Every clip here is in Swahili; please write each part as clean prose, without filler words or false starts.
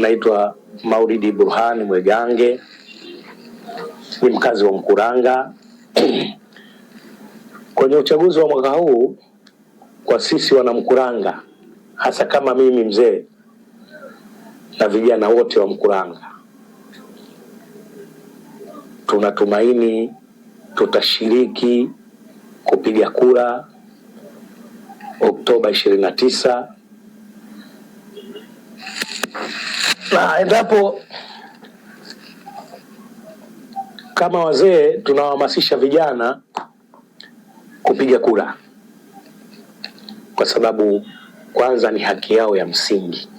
Naitwa Maulidi Burhani Mwegange, ni mkazi wa Mkuranga. Kwenye uchaguzi wa mwaka huu, kwa sisi wanamkuranga, hasa kama mimi mzee na vijana wote wa Mkuranga, tunatumaini tutashiriki kupiga kura Oktoba 29 na endapo kama wazee tunawahamasisha vijana kupiga kura, kwa sababu kwanza ni haki yao ya msingi.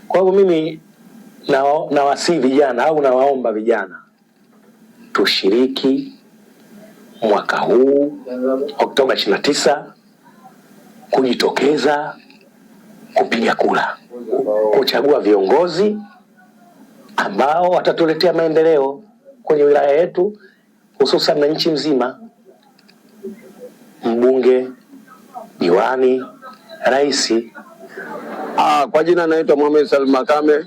Kwa hivyo mimi nawasihi vijana au nawaomba vijana tushiriki mwaka huu Oktoba 29 kujitokeza kupiga kura, kuchagua viongozi ambao watatuletea maendeleo kwenye wilaya yetu hususan na nchi nzima: mbunge, diwani, rais. Kwa jina naitwa Mohamed Salim Makame.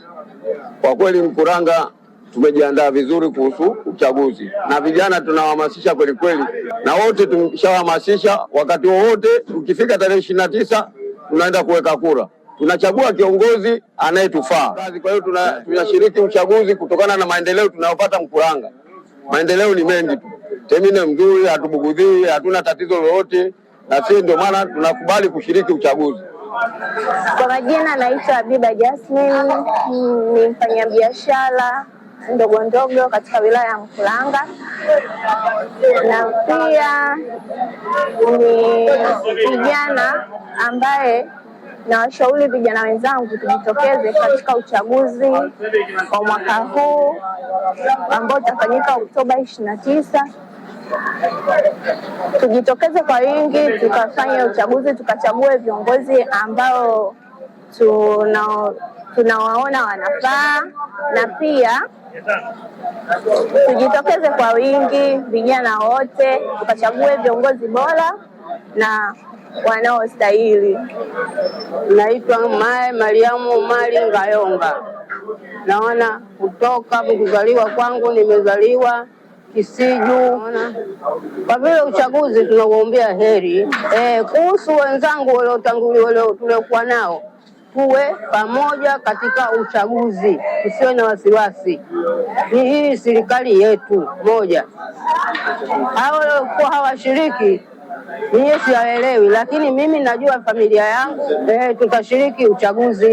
Kwa kweli Mkuranga tumejiandaa vizuri kuhusu uchaguzi na vijana tunawahamasisha kweli kweli, na wote tumeshawahamasisha. Wakati wowote ukifika tarehe 29 tunaenda kuweka kura, tunachagua kiongozi anayetufaa. Kwa hiyo tunashiriki uchaguzi kutokana na maendeleo tunayopata Mkuranga. Maendeleo ni mengi tu, temine mzuri, hatubugudhii, hatuna tatizo lolote, na sisi ndio maana tunakubali kushiriki uchaguzi. Kwa majina naitwa Habiba Jasmine, ni mfanyabiashara ndogo ndogo katika wilaya ya Mkuranga na pia ni kijana ambaye nawashauri vijana wenzangu tujitokeze katika uchaguzi wa mwaka huu ambao utafanyika Oktoba 29. Tujitokeze kwa wingi tukafanye uchaguzi, tukachague viongozi ambao tunawaona wanafaa, na pia tujitokeze kwa wingi vijana wote tukachague viongozi bora na wanaostahili. Naitwa Mae Mariamu Mali Ngayonga. Naona kutoka kuzaliwa kwangu nimezaliwa Kisiju. Naona kwa vile uchaguzi tunauombea heri. Kuhusu wenzangu waliotangulia tuliokuwa nao, tuwe pamoja katika uchaguzi, tusiwe na wasiwasi. Ni hii serikali yetu moja. Hao waliokuwa hawashiriki mimi siwaelewi, lakini mimi najua familia yangu tutashiriki uchaguzi.